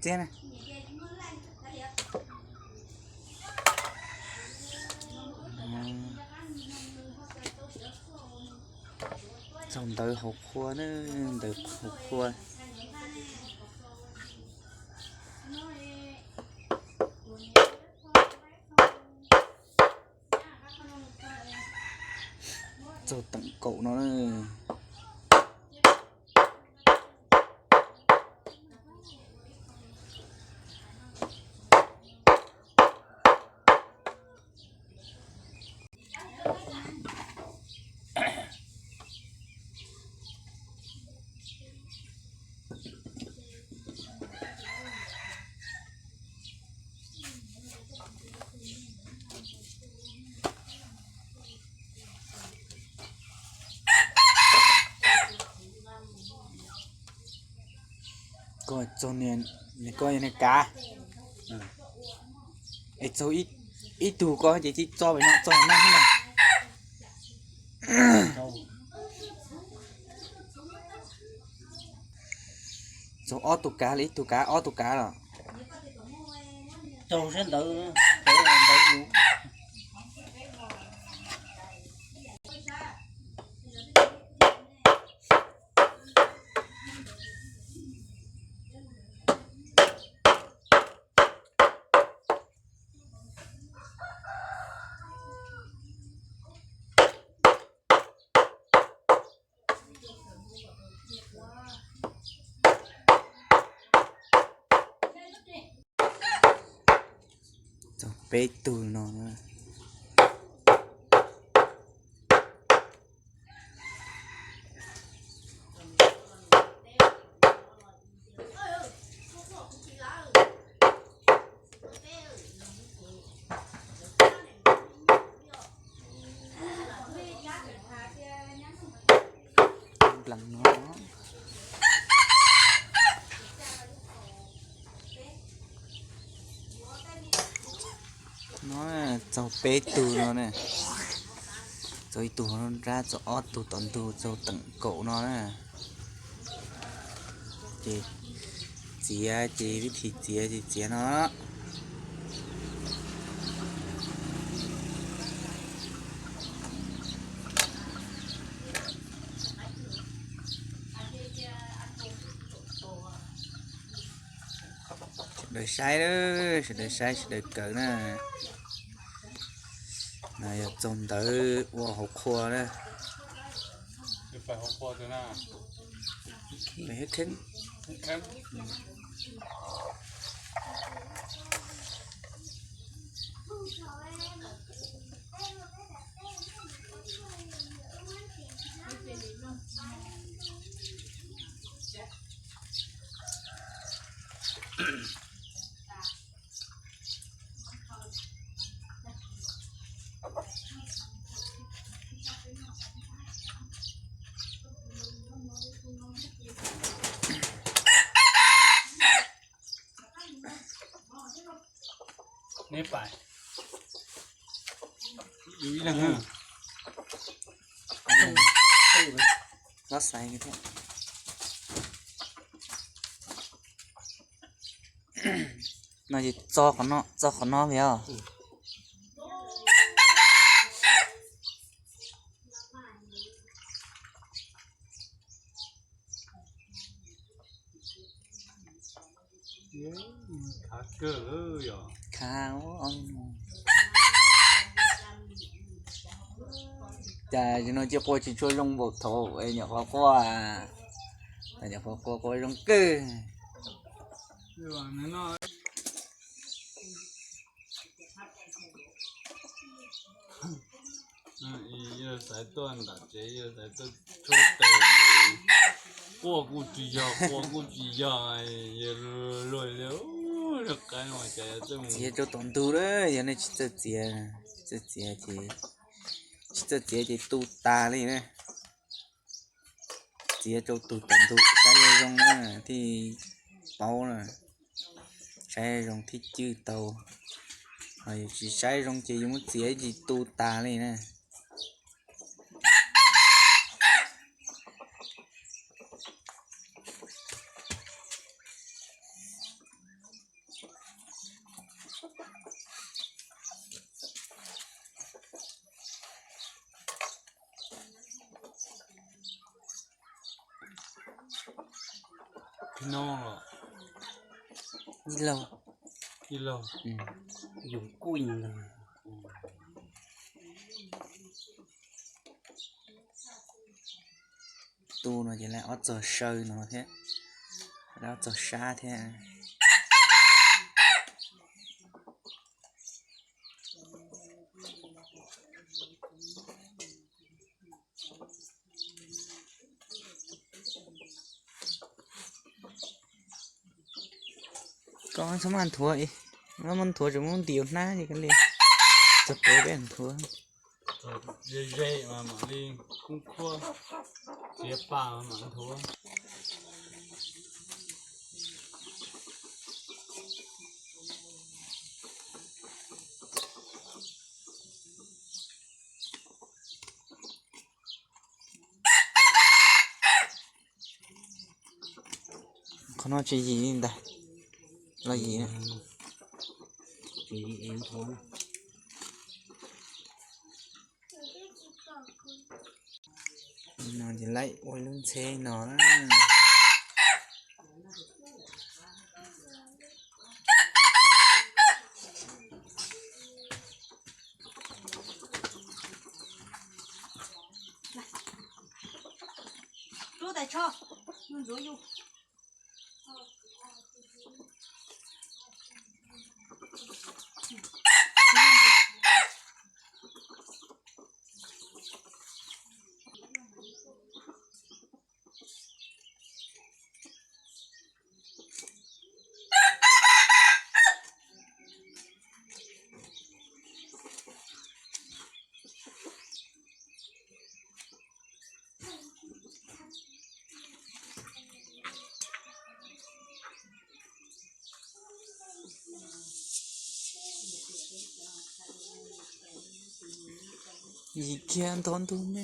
Txiab na. Txog ntawv hauv qhua na, ntawv hauv qhua. Txog teem kaum no na. Koj txog niag, koj yog niag kav. Es txog ib tug koj ces tsis txo pem no, txo no na. Txog ob tug kav los, ib tug kav ob tug kav los. Txog sab ntawd, ntawd. Txog peb tug no. Nplees no. No txog peb tug no na. Txog ib tug hauv nruab nrab, txog ob tug tom ntug, txog teem kaum no na. Ces txiav ces vib thim txiav ces txiav no. Sawv daws saib, sawv daws saib, sawv daws kawm na. No yog txog ntawv ua hauv qhua na. Neb pais. Los xaiv thiab. No ces txo qhov no, txo qhov no li os. Khav, cas no cia qua tsis tshua zoo npaum thaum nyuam qhuav qua, nyuam qhuav qua qua zoo kawg. Yawg xaiv tuaj nram tsev, yawg xaiv tuaj tshuab tes, quaj kuj tsis yog, quaj kuj tsis yog, yawg luag li, luag qab no cas yawg txawj mus. Txiav rau tom ntug na, yog nej tsis txawj txiav, tsis txawj txiav ces, tsis txawj txiav ces tu tas li na. Txiav rau tus tom ntug saib zoo zoo na thiaj paub na, saib zoo thiaj cwj tau. Ho yus tsis saib zoo ces yus muab txiav tsis tu tas li na. No, ib laug, ib laug, yus kuj ntag. Tus no ces lawv ob txog saw no thiab, lawv ob txog sab thiab. Koj txhob maj nthuav, maj nthuav tseem muab ntim hnab ces koj li txog pem peb nthuav. Ze ze mas mam li kub khuab, txiav pa mam nthuav. Qhov no tsis yim li ntag, los yim na. No ces laib ua lub ntxheb no na. Yim kiag ntov ntug me.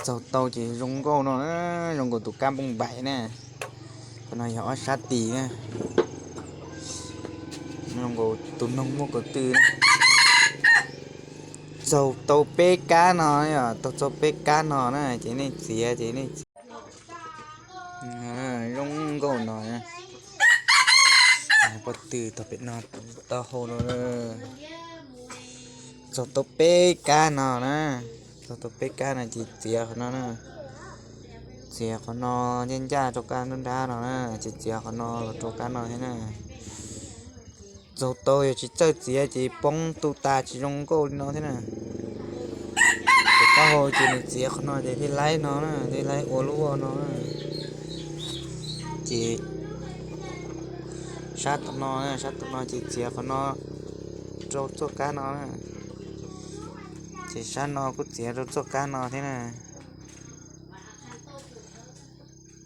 Txaug tau ces zoo nkauj no, zoo nkaus tus kab npoo npaim na. Qhov no yog ob sab tis na. Zoo nkaus tus noog muaj kaum tw na. Txaug tau peb kab no, txaug tau peb kab no na ces nej txiav ces nej txiav. Zoo nkauj no, pob tw tau pem no, taub hau no. Txaug tau peb kab no na, txaug tau peb kab no ces txiav qhov no na. Txiav qhov no ncaj ncaj rau kab nruab nrab no na, ces txiav qhov no los rau kab no thiab na. Txaug tau yog tsis txawj txiav ces poob tu tas tsis zoo nkauj li no thiab na. Ces taub hau ces nws txiav qhov no ces thiaj laib no na, thiaj laib ua lub voj no na. Ces sab tom no, sab tom no ces txiav qhov no rau txoj kab no na. Ces sab no kuj txiav rau txoj kab no thiab na.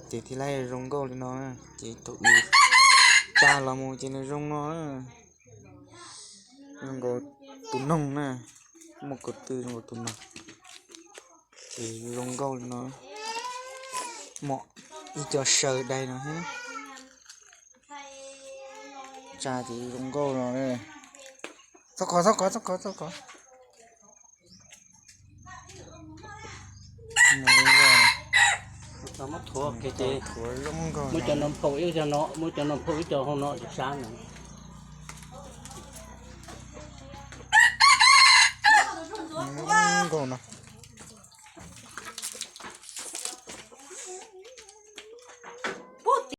Ces thiaj laib zoo nkauj li no na. Ces thaum tsa los mus ces nws zoo no na. Zoo nkaus tus noog na, muaj kaum tw zoo nkaus tus noog. Ces zoo nkauj li no, mom ib co saw dai no thiab. Tsa ces zoo nkauj no. Txhob kov, txhob kov, txhob kov, txhob kov. Muab thuav ces, muab cov no phau ib co no, muab cov no phau ib co hauv no sab no. Zoo nkauj no.